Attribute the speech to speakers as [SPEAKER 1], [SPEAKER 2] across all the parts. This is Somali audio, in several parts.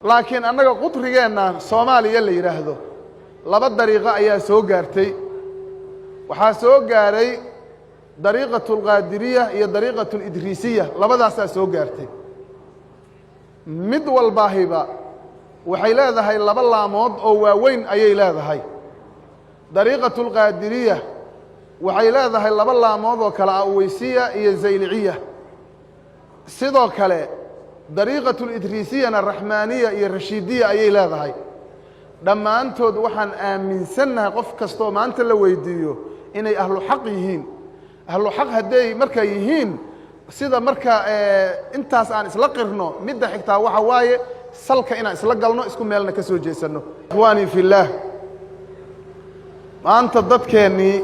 [SPEAKER 1] Laakiin annaga qudrigeenna Soomaaliya la yidhaahdo laba dariiqo ayaa soo gaartay. Waxaa soo gaaray dariiqatu alqaadiriya iyo dariiqatu alidriisiya, labadaasaa soo gaartay. Mid walbaahiba waxay leedahay laba laamood oo waaweyn ayay leedahay. Dariiqatu alqaadiriya waxay leedahay laba laamood oo kale ah, uweysiya iyo zayliciya. Sidoo kale dariiqatu alidriisiyana raxmaaniya iyo rashiidiya ayay leedahay. Dhammaantood waxaan aaminsannahay qof kastoo maanta la weydiiyo inay ahlu xaq yihiin. Ahlu xaq hadday marka yihiin, sida marka intaas aan isla qirno, midda xigtaa waxa waaye salka inaan isla galno, isku meelna ka soo jeesanno. Ikhwaanii fillaah, maanta dadkeennii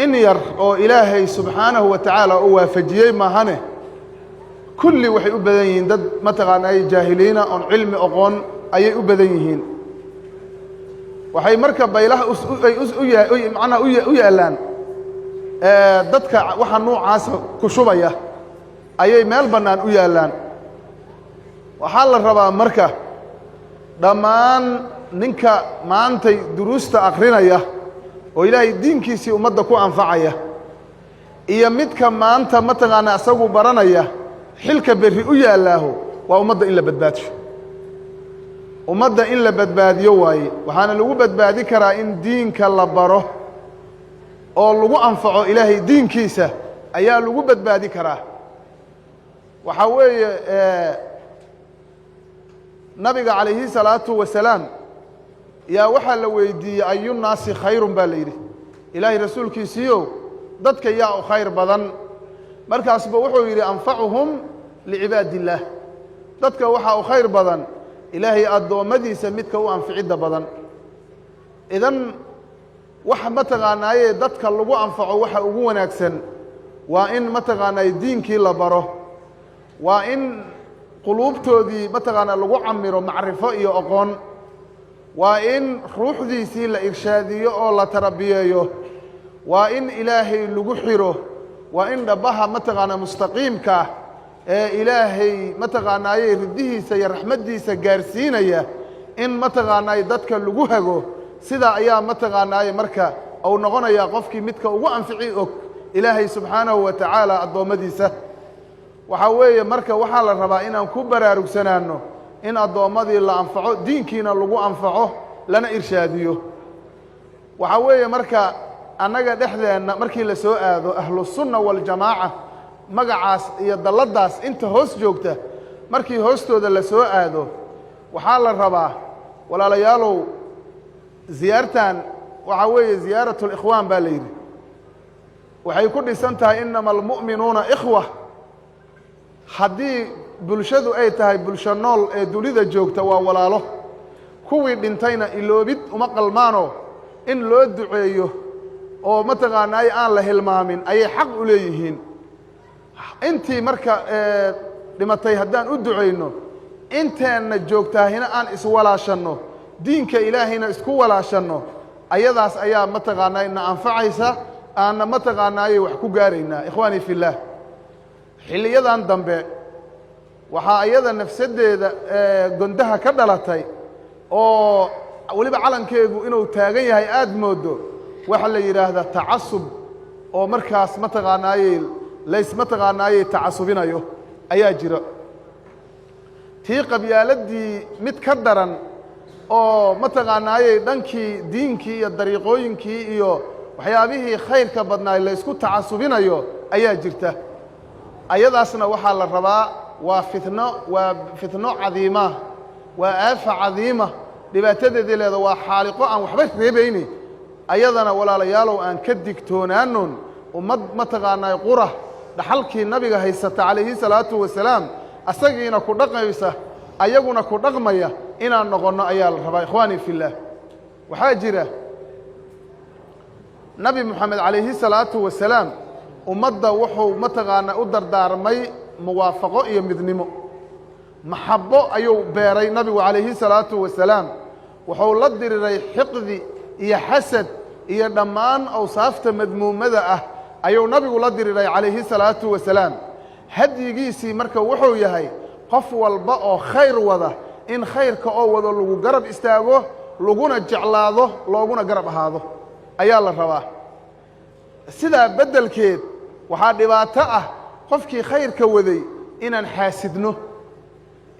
[SPEAKER 1] in yar oo Ilaahay subxaanahu wa tacaala u waafajiyey maahane, kulli waxay u badan yihiin dad mataqaanaa jaahiliina oon cilmi oqoon ayay u badan yihiin. Waxay marka baylaha ay macnaha u yaallaan dadka waxa nuucaasa ku shubaya ayay meel bannaan u yaallaan. Waxaa la rabaa marka dhammaan ninka maantay duruusta akrinaya oo Ilaahay diinkiisii ummadda ku anfacaya iyo midka maanta mataqaanaa isagu baranaya, xilka berri u yaallaaho waa ummadda in la badbaadiyo. Ummadda in la badbaadiyo waaye. Waxaana lagu badbaadi karaa in diinka la baro oo lagu anfaco. Ilaahay diinkiisa ayaa lagu badbaadi karaa. Waxaa weeye, Nabiga calayhi salaatu wasalaam yaa waxaa la weydiiyey: "أي الناس خير?" baa la yidhi. Ilaahay rasuulkiisiiyow, dadka yaa u khayr badan? Markaasba wuxuu yidhi: "أنفعهم لعباد الله." Dadka waxaa u khayr badan Ilaahay addoommadiisa midka u anficidda badan. Idan waxa mataqaanaaye dadka lagu anfaco waxa ugu wanaagsan waa in mataqaanaaye diinkii la baro, waa in quluubtoodii mataqaanaa lagu camiro macrifo iyo aqoon, waa in ruuxdiisii la irshaadiyo oo la tarabiyeeyo, waa in Ilaahay lagu xiro, waa in dhabbaha mataqaanaa mustaqiimka ee Ilaahay mataqaanaaye ridihiisa iyo raxmaddiisa gaarsiinaya in mataqaanaaye dadka lagu hago. Sidaa ayaa mataqaanaaye marka uu noqonayaa qofkii midka ugu anfici og Ilaahay subxaanahu wa tacaala addoommadiisa. Waxaa weeye marka waxaa la rabaa inaan ku baraarugsanaanno in addoommadii la anfaco, diinkiina lagu anfaco, lana irshaadiyo. Waxaa weeye marka annaga dhexdeenna markii la soo aado Ahlusunna Waljamaaca, magacaas iyo dalladdaas inta hoos joogta, markii hoostooda la soo aado, waxaa la rabaa, walaalayaalow, ziyaartan waxaa weeye زيارة الإخوان baa la yidhi. Waxay ku dhisan tahay إنما المؤمنون إخوة. Haddii bulshadu ay tahay bulsho nool ee dunida joogta, waa walaalo. Kuwii dhintayna iloobid uma qalmaano, in loo duceeyo oo mataqaanaaye aan la hilmaamin ayay xaq u leeyihiin. Intii marka dhimatay haddaan u ducayno, inteenna joogtaahina aan iswalaashanno, diinka Ilaahayna isku walaashanno, ayadaas ayaa mataqaanaa na anfacaysa, aanna mataqaanaaye wax ku gaaraynaa. Ikhwaanii fillaah, xilliyadan dambe waxaa iyada nafsaddeeda gondaha ka dhalatay oo weliba calankeegu inuu taagan yahay aada moodo waxaa la yidhaahdaa tacasub, oo markaas mataqaanaaye lays mataqaanaaye tacasubinayo ayaa jira. Tii qabyaaladii mid ka daran oo mataqaanaaye dhankii diinkii iyo dariiqooyinkii iyo waxyaabihii khayrka badnaay laysku tacasubinayo ayaa jirta. Ayadaasna waxaa la rabaa, waa fitno, waa fitno cadiima, waa aafa cadiima, dhibaatadeedii leeda, waa xaaliqo aan waxba reebayni. Ayadana, walaalayaalow, aan ka digtoonaanon. Ummad mataqaanaa qura dhaxalkii Nabiga haysata calayhi salaatu wasalaam, asagiina ku dhaqmaysa, ayaguna ku dhaqmaya inaan noqonno ayaa la rabaa. Ikhwaanii fillaah, waxaa jira Nabi Moxamed calayhi salaatu wasalaam ummadda wuxuu mataqaanaa u dardaarmay muwaafaqo iyo midnimo, maxabbo ayuu beeray Nabigu calayhi salaatu wasalaam. Wuxuu la diriray xiqdi iyo xasad iyo dhammaan awsaafta madmuumada ah ayuu Nabigu la diriray calayhi salaatu wasalaam. Hadyigiisii marka wuxuu yahay Qof walba oo khayr wada in khayrka oo wado lagu garab istaago, laguna jeclaado, looguna garab ahaado ayaa la rabaa. Sidaa beddelkeed waxaa dhibaato ah qofkii khayrka waday inaan xaasidno,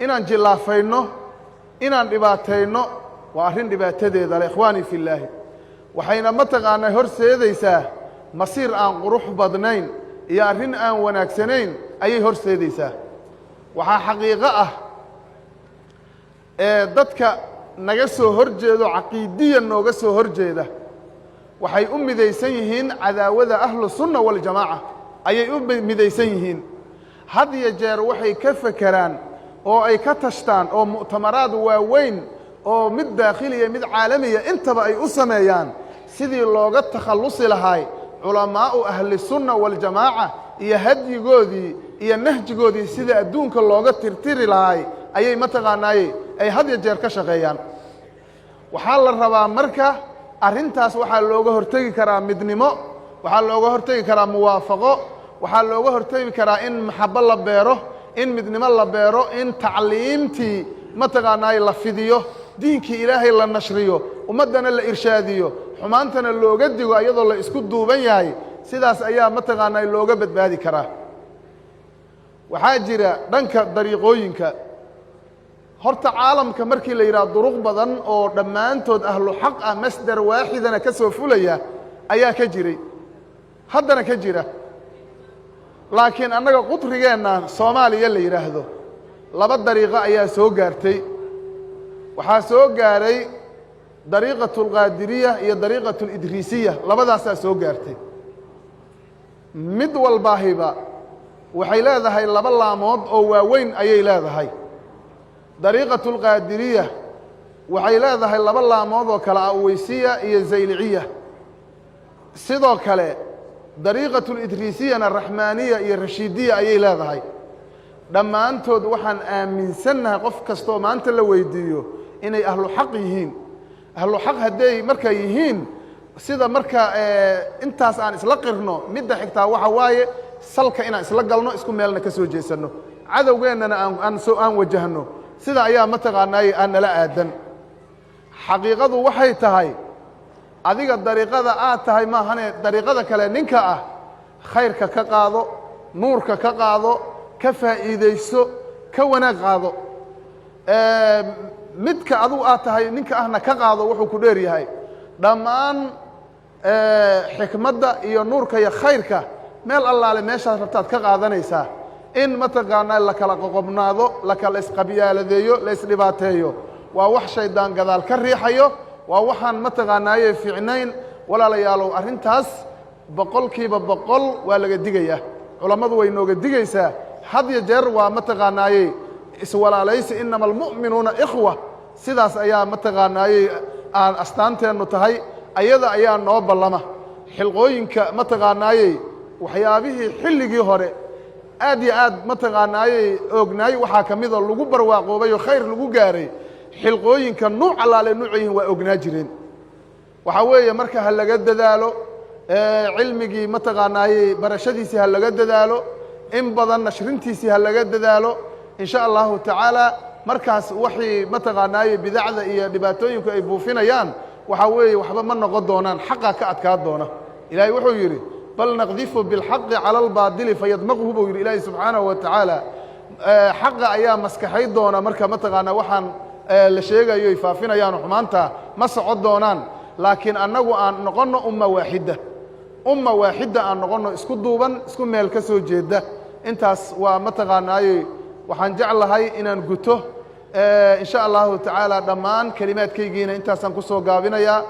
[SPEAKER 1] inaan jillaafayno, inaan dhibaatayno. Waa arrin dhibaatadeeda leh, ikhwaanii fi illaahi. Waxayna mataqaanaa horseedaysaa masiir aan qurux badnayn iyo arrin aan wanaagsanayn ayay horseedaysaa. Waxaa xaqiiqo ah ee dadka naga soo hor jeedo, caqiidiya nooga soo hor jeeda, waxay u midaysan yihiin cadaawada Ahlu Sunna waljamaaca ayay u midaysan yihiin. Had iyo jeer waxay ka fekeraan oo ay ka tashtaan oo mu'tamaraad waaweyn oo mid daakhiliya, mid caalamiya intaba ay u sameeyaan sidii looga takhallusi lahaay culamaa'u Ahli Sunna waljamaaca iyo hadyigoodii iyo nahjigoodii, sida adduunka looga tirtiri lahaay ayay mataqaanaaye ay had iyo jeer ka shaqeeyaan. Waxaa la rabaa marka arrintaas waxaa looga hortegi karaa midnimo, waxaa looga hortegi karaa muwaafaqo, waxaa looga hortegi karaa in maxabo la beero, in midnimo la beero, in tacliimtii mataqaanaaye la fidiyo, diinkii Ilaahay la nashriyo, ummaddana la irshaadiyo, xumaantana looga digo, iyadoo la isku duuban yahay. Sidaas ayaa mataqaanaa looga badbaadi karaa. Waxaa jira dhanka dariiqooyinka. Horta caalamka markii la yidhaha duruq badan oo dhammaantood ahlu xaq ah, masdar waaxidana ka soo fulaya ayaa ka jiray, haddana ka jira. Laakiin annaga qudrigeenna Soomaaliya la yidhaahdo laba dariiqo ayaa soo gaartay. Waxaa soo gaaray dariiqatu alqaadiriya iyo dariiqatu alidriisiya, labadaasaa soo gaartay. Mid walbaahiba waxay leedahay laba laamood oo waaweyn ayay leedahay. Dariiqatu alqaadiriya waxay leedahay laba laamood oo kale ah, uweysiya iyo zayliciya. Sidoo kale dariiqatu lidriisiyana raxmaaniya iyo rashiidiya ayay leedahay. Dhammaantood waxaan aaminsannahay qof kastoo maanta la weydiiyo inay ahlu xaq yihiin. Ahlu xaq hadday markay yihiin, sida marka intaas aan isla qirno, midda xigtaa waxa waaye salka inaan isla galno, isku meelna ka soo jeesanno, cadowgeennana aan wajahno. Sida ayaa mataqaanaay aan nala aadan. Xaqiiqadu waxay tahay adiga dariiqada aad tahay maahane, dariiqada kale ninka ah khayrka ka qaado, nuurka ka qaado, ka faa'iidayso, ka wanaag qaado. Midka adigu aad tahay ninka ahna ka qaado wuxuu ku dheer yahay. Dhammaan xikmadda iyo nuurka iyo khayrka meel allaale meeshaas rabtaad ka qaadanaysaa. In mataqaanaa la kala qoqobnaado, la kala isqabyaaladeeyo, la isdhibaateeyo waa wax shaydaan gadaal ka riixayo, waa waxaan mataqaanaaye fiicnayn. Walaalayaalow, arrintaas 100% waa laga digayaa, culammadu way nooga digaysaa had yo jeer. Waa mataqaanaaye iswalaalaysi, إنما المؤمنون إخوة. Sidaas ayaa mataqaanaaye aan astaanteennu tahay, ayada ayaa noo ballama. Xilqooyinka mataqaanaaye waxyaabihii xilligii hore aad iyo aad mataqaanaaye oognaay waxaa ka mida lagu barwaaqoobay oo khayr lagu gaaray. Xilqooyinka nuuc allaale nuuc yihiin waa ognaa jireen. Waxaa weeye marka ha laga dadaalo cilmigii mataqaanaaye barashadiisii, ha laga dadaalo in badan, nashrintiisii ha laga dadaalo, in sha Allahu tacaala. Markaas waxay mataqaanaaye bidacda iyo dhibaatooyinku ay buufinayaan waxaa weeye waxba ma noqon doonaan, xaqaa ka adkaa doona. Ilaahay wuxuu yidhi: بل نقذف بالحق على الباطل فيدمغه buu yidhi Ilaahay subxaanahu wa tacaala. Xaqa ayaa maskaxay doona. Marka mataqaanaa waxaan la sheegayo ay faafinayaan xumaanta ma socon doonaan. Laakiin annagu aan noqonno umma waaxida, umma waaxida aan noqonno, isku duuban, isku meel ka soo jeeda. Intaas waa mataqaanaaye waxaan jeclahay inaan guto, in sha Allahu tacaala. Dhammaan kelimaadkaygiina intaasaan ku soo gaabinayaa.